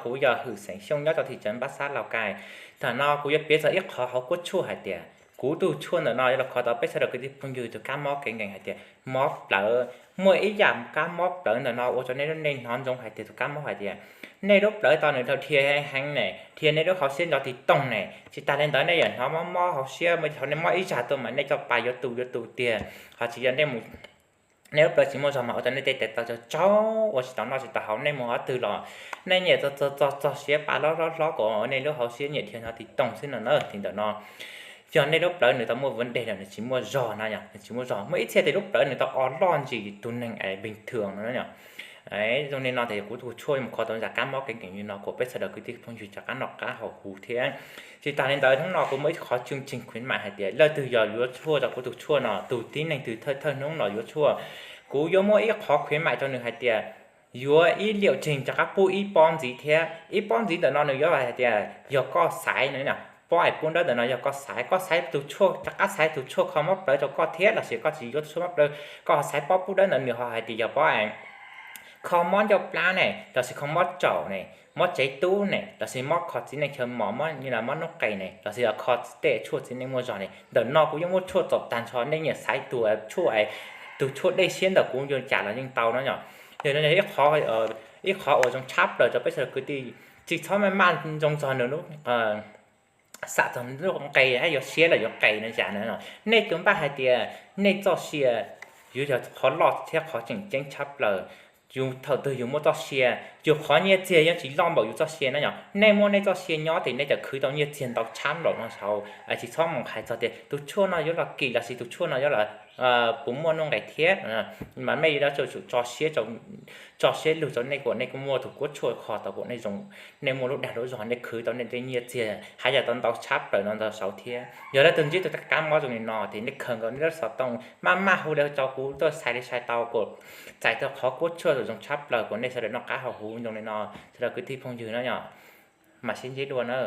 Kuv yog Hwm Xeem Xyooj nyob rau thim tsev Npab Xab Laus Kais. Thaum no kuv yuav piav txog ib qhov hauv kuab tshuaj hais tias kuv tus tshuaj ntawm no yuav los kho tau peb sawv daws kwv tij phooj ywg tus kab mob kev nkees hais tias mob plawv. Muaj ib yam kab mob plawv ntawm no ua rau nej lub neej hnov ntsoov hais tias tus kab mob hais tias nej lub plawv tau nws dhau dhia heev ne, dhia nej lub hauv siab nto tig toog ne. Tsis tas li ntawd nej yuav hnov mob mob hauv siab, muaj thaum nej mob ib zag tuaj mas nej cov pa yuav tu yuav tu tiag. Ho tsis yog nej mus nej lub plawv tsis muaj zog mas ua rau nej tej tes taw tsaug tsaug, ua tsis tau noj tsis tau haus, nej mus qhov twg los nej nyiam txog txog txog txog siab pa hlob hlob hlob kom nej lub hauv siab nyiam dhia hnov tig toog xwb no na. Li ntawm no yog nej lub plawv nws tau muaj vấn đề lawm, nws tsis muaj zog no, nws tsis muaj zog. Muaj ib txhia tias lub plawv nws tau o loj ntsis tus neeg bình thường no. Zoo li no tias kuv tus tshuaj mus kho tau zaj kab mob kev nkees li no kom peb sawv daws kwv tij phooj ywg rov qab noj qab haus huv thiab. Tsis tas li ntawd hnub no kuv muaj ib qhov chương trình khuyến mại hais tias leej twg yog yuav tshuaj rau kuv tus tshuaj no, tus tib neeg twg thawj thawj hnub no yuav tshuaj, kuv yuav muaj ib qhov khuyến mại rau nws hais tias yuav ib liệu trình rov qab pub ib pob ntxiv thiab. Ib pob ntxiv ntawm no nws yuav hais tias yog koj xaiv no, pob hais pub dawb ntawm no yog koj xaiv, koj xaiv tus tshuaj rov qab xaiv tus tshuaj kho mob plawv rau koj thiab lossis koj tsis yuav tshuaj mob plawv, koj xaiv pob pub dawb ntawd nws ho hais tias yog pob kho mob ncauj plab ne, lossis kho mob tsaum ne, mob tsev tub ne, lossis mob kho txiv neej chaw mos, mob noob qes ne, lossis kho tej tshuaj txiv neej muaj zog ne. Ntawm no kuv yeej muaj tshuaj txaus tag nrho, nej nyiam xaiv tus tshuaj, tus tshuaj dej siab ntawm kuv yuav cas los yeej tau no yom. Yog no ib qhov uas zoo tshaj plaws rau peb sawv daws kwv tij, tsis txhob maj maj zoo txog nws lub xam txog lub nqe, yuav siab los yuav qes no yam no. Nej tus npaj hais tias nej txoj sia yuav yog qhov loj thiab qhov tseem ceeb tshaj plaws. Yus thaum twg yus muaj txoj sia, yus qhov nyiaj txiag yeej tsis loj npaum yus txoj sia na yom. Nej muaj nej txoj sia nyob ces nej txawm khwv tau nyiaj txiag ntau tshaj plaws no saud. Tsis txhob mus hais txog tias tus tshuaj no yuav los kim lossis tus tshuaj no yuav los puas muaj nuj nqes thiab, mas nej yuav tsum tso siab, tso siab lug rau nej kom nej kuj muaj tus kuab tshuaj kho tau kom nej zoo, nej muaj lub dag lub zog, nej khwv tau nej tej nyiaj txiag haj yam tau ntau tshaj plaws no ntau saud thiab. Yog leej twg ntsib tus kab mob zoo li no ces nej khaws nkaus nej lub xov tooj maj maj hu li rau kuv tuaj sai li sai tau kom txais tau qhov kuab tshuaj zoo tshaj plaws kom nej sawv daws noj qab haus huv zoo li no. Sawv daws kwv tij phooj ywg no yom, mam sib ntsib dua na.